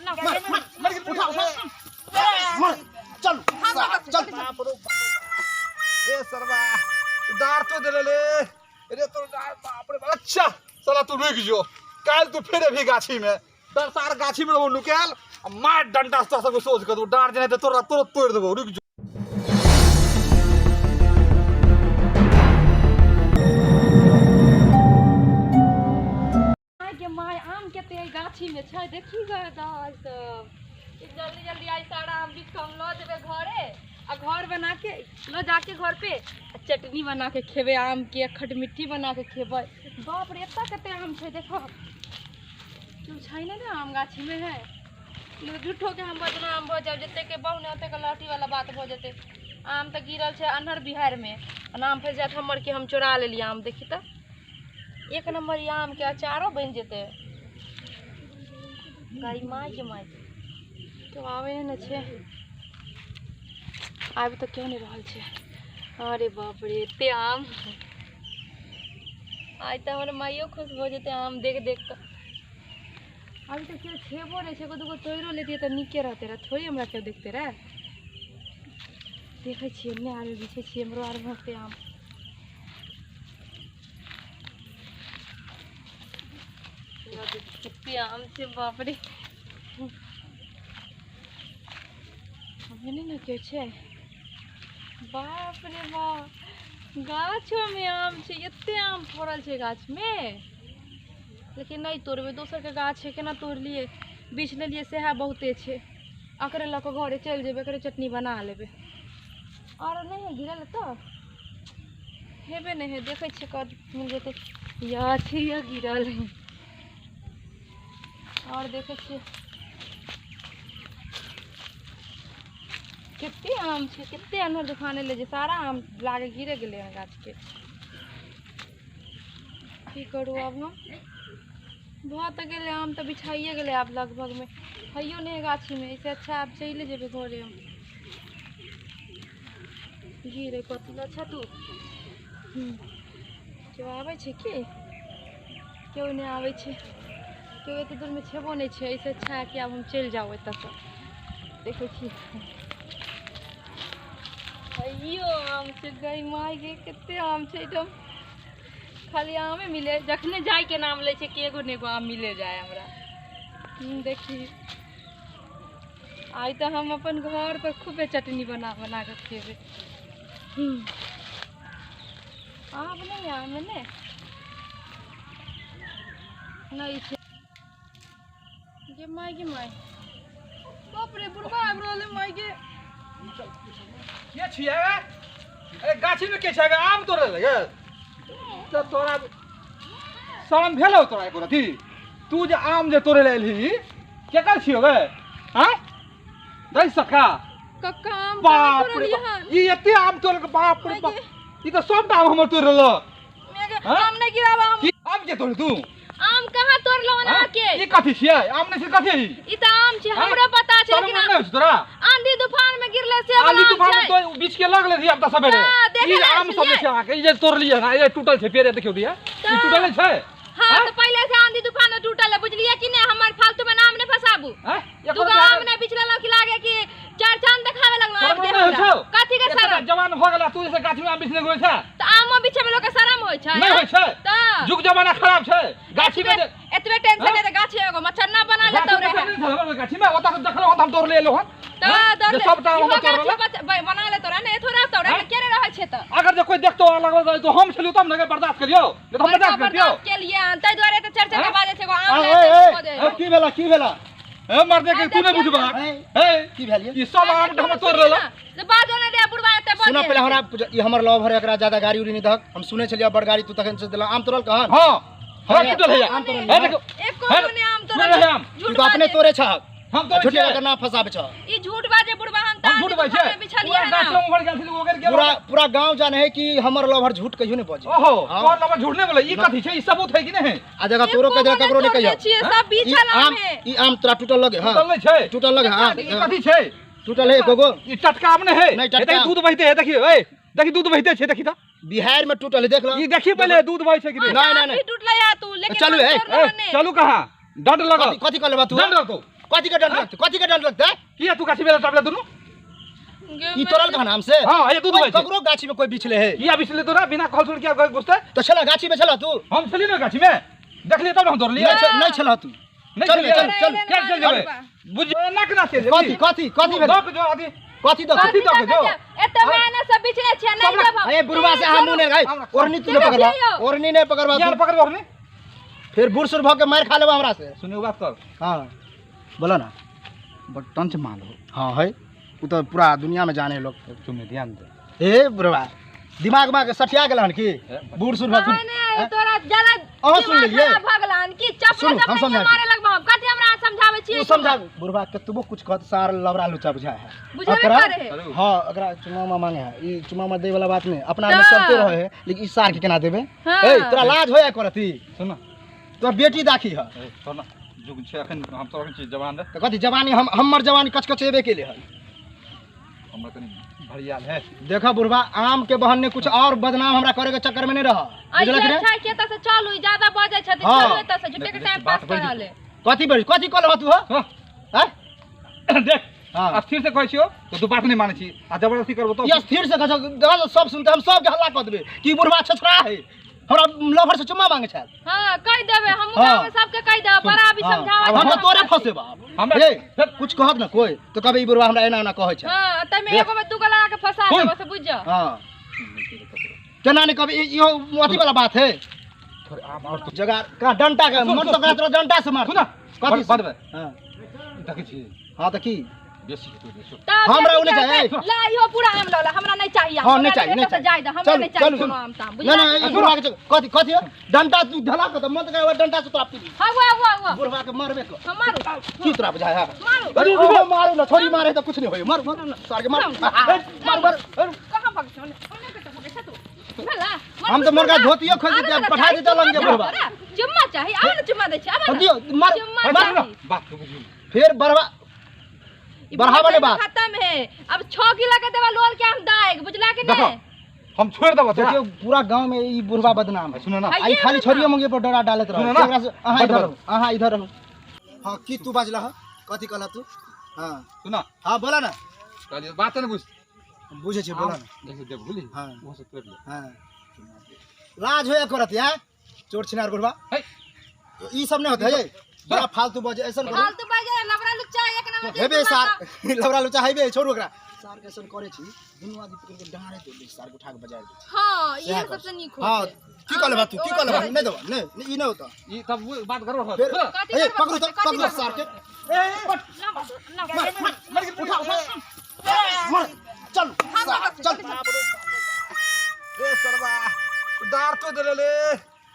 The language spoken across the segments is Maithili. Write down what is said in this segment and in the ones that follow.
मार मार मार उठा उठा मार चल चल ए सरवा डार तो देले ले रे तोर डार बाप रे बाप। अच्छा साला तू रुक जो काल तू फेर अभी गाछी में तर सार गाछी में रहबो नुकायल आ मार डंडा से तोरा सबके सोच के तू डार जे नहीं तोरा तोरा तोड़ देबो रुक जो के my आम कते एहि गाछीमे छै देखी गऽ दाइ सब ई जल्दी जल्दी आइ सारा आम बीछ कऽ हम लऽ जेबै घरे आ घर बना के लऽ जाके घर पे आ चटनी बना के खेबै आम के खटमिट्ठी बना के खेबै बाप रे एतऽ कते आम छै देखो केओ छै नहि ने आम गाछीमे है झूठो के हम बदनाम भऽ जायब जतेक के बहु ने ओतेक लहठी वाला बात भऽ जेतै आम तऽ गिरल छै अन्हर बिहाड़िमे आ नाम फँसि जायत हमर कि हम चोरा लेलियै आम देखी तऽ एक नम्बर ई आमके अचारो बनि जेतै गाय माय के माय केओ आबै नहि ने छै आबि तऽ केओ नहि रहल छै अरे बाप रे एते आम आइ तऽ हमर माइयो खुश भऽ जेतै आम देख देख कऽ अभी तऽ केओ छेबो नहि छै एगो दूगो तोड़ियो लेतियै तऽ नीके रहतै रहए थोड़े हमरा केओ देखतै रहए देखै छियै एन्ने आर बिछै छियै हमरो आर भरतै आम कते आम छै बाप रे हमे नहि ने केओ छै बाप रे बाप गाछोमे आम छै एते आम फड़ल छै गाछमे लेकिन नहि तोड़बै दोसरके गाछ छै केना तोड़लियै बिछ लेलियै सएह बहुते छै एकरे लऽ कऽ घरे चलि जेबै एकरे चटनी बना लेबै आरो नहि है गिरल तऽ हेबे नहि है देखै छियै कद मिल जेतै या छै या गिरल है आओर देखै छियै कते आम छै कते अनहर दुकान एलै जे सारा आम लागे गिरे गेलै हँ गाछके की करू आब हम भऽ तऽ गेलै आम तऽ बिछाइए गेलै आब लगभगमे हइयो नहि है गाछीमे एहिसँ अच्छा आब चलि जेबै घरे हम गिरे कथी लए अच्छा तू केओ आबै छै की केओ नहि आबै छै केओ एते दूरमे छेबो नहि छै एहिसँ अच्छा है कि आब हम चलि जाउ एतऽसँ देखै छी अइयो आम छै गै माय गे कते आम छै एहिठाम खाली आमे मिले जखने जाइके नाम लै छै कि एगो ने एगो आम मिले जाय हमरा देखी आइ तऽ हम अपन घर पर खूबे चटनी बना बना कऽ खेबै आब नहि आम ने नहि छै गे माय गे माय बाप रे बुढ़बा आबि रहल है माय गे के छियै अरे गाछी में के छै आम तोड़े लगे तऽ तोरा शरम भेलौ तोरा एको रति तू जे आम जे तोड़े लए एलही केकर छियौ गे आँय दै सका कक्का आम बाप कहाँ रे तोड़लियै बाप हन ई एते आम तोड़ के बाप रे बाप ई तऽ सबटा आम हमर तोड़ लेलक मेघ हाँ? आम नहीं गिरावा आम की आम के तोड़ तू आम कहाँ तोड़लहुँ हन हाँ? अहाँके ई कथी छियै आम नहि छै कथी ई तऽ आम छै हाँ? हमरो पता छै शरम लेकिन नहि होइ छै तोरा आंधी तूफान में गिरले से आंधी वाला आम तूफान छै तो बीच के लगले रही अब तऽ सबेरे हाँ, देखे ई लए आम सब जे छलियै। छै अहाँके ई जे तोड़लियै हन ई जे टूटल छै पेड़ देखियौ दिया ई तऽ- टूटल नहि छै हाँ हाँ? तऽ पहिले से आंधी तूफान में टूटल है बुझलियै कि नहि हमर फालतू में नाम नहि फसाबू हैं? एको दूगो रुपया आम नहि बिछलहुँ कि लागे कि चार चांद देखावे लगलहुँ शरम आबि नहि होइ हमरा छौ? कथी के एतेक शरम जवान भऽ गेला तू जैसे गाछी में आम बिछने घुरै छै तऽ आमो बिछे में लोक के शरम होइ छै नहि होइ छै तऽ जुग जमाना खराब छै गाछी में जे एतबे टेंशन हाँ? है तऽ गाछी एगो मच्छरना बना गाछी लेतौ में रहे नहि छल गाछी में ओतऽ से देखलहुँ हन तऽ हम तोड़ ले एलहुँ हन तऽ हाँ? दौड़ जे ले- सबटा आम इहो हमर तोड़ गाछी लेलक बना लेतौ रहे ने एथो रहतौ रहे हाँ? के रहै छै तऽ अगर जे कोई देखतो लगल तो हम छलियो तब ने बर्दाश्त करियो नहीं तो हम बड़का बर्दाश्त करतियो बर्दाश्त के लिए हन ताहि दुआरे तऽ चर्चा हाँ? के बाजै छै एगो आम ए, ले ए, तऽ दे ए, की भेला की भेला ए मर्दे के तू नहीं बुझबा ए, ए की भेल ये ई सब आम के हमर तोड़ लेलक से बाजो नहि दे बुढ़बा एते सुना बाजे पहिले हमरा ई हमर लव हर एकरा ज्यादा गाड़ी उड़ी नहीं दहक हम सुने छलियै बड़ गाड़ी तू तखन से देला आम तोड़ल कहन हां हां टूटल है आम तोड़ल ए देखो एको हे, नहि आम नहि तोड़ल रहे आम। तू झूठ तो अपने बाजे तोड़े छहक हम तोड़े झूठे छियै एकर नाम फंसाबे छह ई झूठ बाजे बुढ़बा हम हम झूठ बाजै छियै बिछलियै पूरा गाछ ना लग उभर गेल छलै ओकर गेल पूरा पूरा गांव जाने है कि हमर लवर झूठ कहियो नहीं बजे ओहो हाँ। तोर लवर झूठ नहीं बोले ई कथी छै ई सबूत है कि नहीं आ जगह तोरो कह दे ककरो नहीं कहियो छियै सब ई बिछल आम आम है ई आम तोरा टूटल लगे हां टूटल नहीं छै टूटल लगे हां ई कथी छै टूटल है एगो गो ई टटका आम नहीं है नहीं, टटका देखी दूध बहते है देखिए ए देखी दूध बहते छै देखी त बिहार में टूटल है देख लो ई देखी पहले दूध बहै छै कि नहीं नहीं, नहीं, नहीं। टूटलै है तू लेकिन चलू, हम ए, तोड़लहुँ ए नहि। चलू कहाँ डंड लगल कथी कथी कर लेबा तू डंड लगतौ कथी के डंड लगते, कथी के डंड लगते? किया तू गाछी में टपले दुनू? ई तोड़ल कहाँ नाम से? हां, ये दूध कोई होइ छै। ककरो गाछी में कोई बिछले है? किया बिछले तोरा बिना कहल सुन किया घुसते? तो छला गाछी में छला तू? हम छली ना गाछी में, देखलिए तब ना हम दौड़लिए। नहीं छला तू। नहीं चल छलिए। चल चल। चल चल जेबै। बुझ ना केना चल जेबै? कथी कथी कथी भेल? दक जो आदि कथी दक? कथी दक जो? एते मेहनत से बिछले छियै, नहीं देब हम। अरे बुढ़वा से अहाँ मुँह नहीं लगाई। ओढ़नी तू नहीं पकड़बा, ओढ़नी नहीं पकड़बा यार तू। पकड़बो ओढ़नी। फिर बूढ़ सूढ़ भऽ के मारि खा लेबा हमरा से। सुनियो बात कर। हाँ बोलो ना। बड़ टंच माल हो। हाँ है, वो तो पूरा दुनिया में जाने लोग। सुने ध्यान दे। ए बुढ़वा दिमाग में सठिया गेल हन की बूढ़ सूढ़ भऽ के? नहीं, नहीं, तोरा ज्यादा अहाँ सुन दिमाग लेलियै? खराब भऽ गेल हन की? चपला सुनू, हम चपला समझाबै मारे लगबा हम। कथी हमरा समझाबै छियै? ओ समझा बुढ़वा कतबो कुछ कहत सार लबड़ा लुचा बुझाय है। बुझेबे करे है। हाँ, एकरा चुमामा मांगे है, ई चुमामा दै वाला बात नहीं, अपना में तऽ। चलते रहे है, लेकिन ई सार के केना देबे? हाँ। ए तोरा लाज होया करती? सुन तोरा बेटी दाखी है। ए सुन, जुग छै अखन, हम सब अखन छी जवान रे। तऽ कथी जवानी? हम हमर जवानी कचकचेबे केले हन। हमरा कनी भरियाल है। देखा बुढ़वा, आम के बहन ने कुछ और बदनाम हमरा करे के चक्कर में नहीं रह। आई बुझलक ने? अच्छा के तऽ से चलू, ई ज्यादा बजै छथिन। हाँ। चलू एतऽ से, झूठे के टाइम पास बात बढ़ि कर रहल है। कथी बड़ी कथी कहलह तू? हाँ। हैं? देख। हाँ। स्थिर से कहै छियौ तऽ तू बात नहि मानै छी आ जबरदस्ती करबो तऽ ये स्थिर से कहै छौ, देखा सब सुनते, हम सबके हल्ला कऽ देबै कि बुढ़वा छछड़ा है, हमरा लफर से चुम्मा मांगे छल। हाँ, कहि देबै हमहूँ। हाँ। गाँव में सबके कहि देबै, बड़ा अभी हाँ, समझाबै। हम तऽ तोरे फंसेबा। हमरा ए कुछ कहत ना कोई तो कहबै ई बुढ़वा हमरा एना एना कहै छै। हाँ, तैमे एगो में दूगो लगा के फंसा सुन। देबो से बुझ जा। हाँ, केना नहीं कहबै? इहो अथी वाला बात है। थोड़े आम और तो जगह का डंटा के सुन, मन सुन, तो करा तोरा डंटा से मार। सुन ना। कथी? बंद बे। हाँ। देखै छी। हाँ तऽ की बेसी हेतौ बेसी। तब हमरा बेसी ओ नहीं के चाहिए। ला इहो पूरा आम लऽ ला, हमरा नहीं चाहिए। हाँ, नहीं हमरा चाहिए, नहीं एतऽ से चाहिए। जाय दे, हमरा चलू, नहीं चाहिए चलू। कोनो आम ताम। नहीं नहीं, बुझला? ई बुढ़वा के कथी कथी हो? डंटा तू धला के तऽ मन तऽ करे डंटा से तोरा पीली। हाँ, हुआ हुआ हुआ। बुढ़वा के मारबे कर। हम मारू। की तोरा बुझाय है? मारू। अरे ओहो मारू ना, छोरी मारे तऽ कुछ नहीं होय। मारू मारू सार के मारू। ए, मारू मारू मारू। कहाँ भागै छौ? ओने कतऽ भागै छौ तू? बुझला? हम तऽ मुर्गा धोतियो खोलि आबै देतै, तोरा पठा चाही, देतै लंगे चुम्मा बुढ़वा। तोरा। चुम्मा चाही, आब ने चुम्मा दै छी, आब ने। दियौ, मारू चुम्मा मारू। चाही। बात तो बुझी। फिर बढ़वा ई बढ़ावा बुढ़वा ने बात। खत्म है। अब 6 किलो के देबा लोल के हम दाएग, बुझला कि देखो नहीं? हम छोड़ देबो तोरा। देखियौ पूरा गांव में ई बुढ़वा बदनाम है। सुनो ना। आई खाली छोरियो मंगे पर डरा डालत रहो। सुनो ना। एकरा से अहाँ बड इधर बड। रहू, अहाँ इधर रहू। हाँ, की तू बाजला ह? कथी कहला तू? हाँ। सुना। हाँ बोला ना। कहलियै बात ने बुझ। हम बुझै छियै, बोला ना। जैसे देव बुझली। हाँ। ओहो से तोड़ि ले। हाँ, लाज होया करत यार चोर छिनार बुढ़वा। है। ई सब नहीं होता है, बड़ा फालतू बजे ऐसन करू। फालतू बाजे, लबड़ा लुच्चा एक नंबर। हेबे सार लबड़ा लुचा हेबे, छोड़ू ओकरा। सार के ऐसन करे छी, दुनू आदमी पकड़ के डाँड़े तोड़ दै छी, सार के उठा के बजार दै छी। हाँ, सएह इहे कर। सबसे नीक हाँ होतै। की कहले बा तू? की कहले बा? नहीं देबा, नहीं नहीं, ई नहीं होता। ई तब वो बात गड़बड़ होत। फिर कथी ए गड़बड़ पकड़ू तो होतै? कथी पकड़ू गड़बड़ सार के। होतै? ए पट ना, ना, मार मार उठा उठा मार, चल सार, चल। ए सरवा डार तो देले ले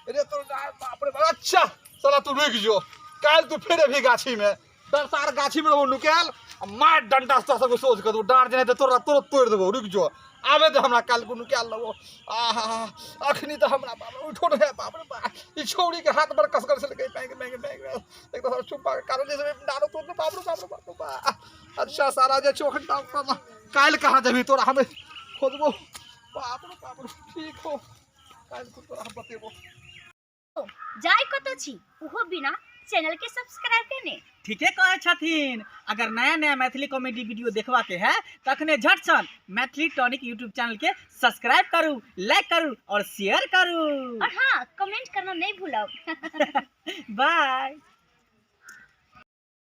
रे तोर डार, बाप रे बाप। अच्छा साला तू रुक जो, काल्हि तू फेर अभी गाछी में तर सार गाछी में रहबो नुकायल आ मार डंडा से तोरा सबके सोच के तू डार जेना तोरा तुरंत तोड़ि देबो। रुक जो, आबे दे हमरा, काल्हि को नुकायल रहबो। आहा अखनी तऽ हमरा बाप रे उठो रहे, बाप रे बाप। ई छौड़ी के हाथ बड़ कसगर से लगे बैंक बैंक बैंक एक तो चुप्पा के कारण जे डारो तोड़, बाप रे बाप रे बाप रे बाप। अच्छा सारा जे चोखन डाल, काल्हि कहाँ जेबही? तोरा हमे खोजबो, बाप रे बाप रे। ठीक हो, काल्हि को तोरा हम बतेबो। जाय कतऽ छी ओहो बिना चैनल के सब्सक्राइब केने? ठीके कहै छथिन। अगर नया नया मैथिली कॉमेडी वीडियो देखबा के है तखने झटसन मैथिली टॉनिक यूट्यूब चैनल के सब्सक्राइब करू, लाइक करू और शेयर करू। और हाँ, कमेंट करना नहीं भूलब। बाय।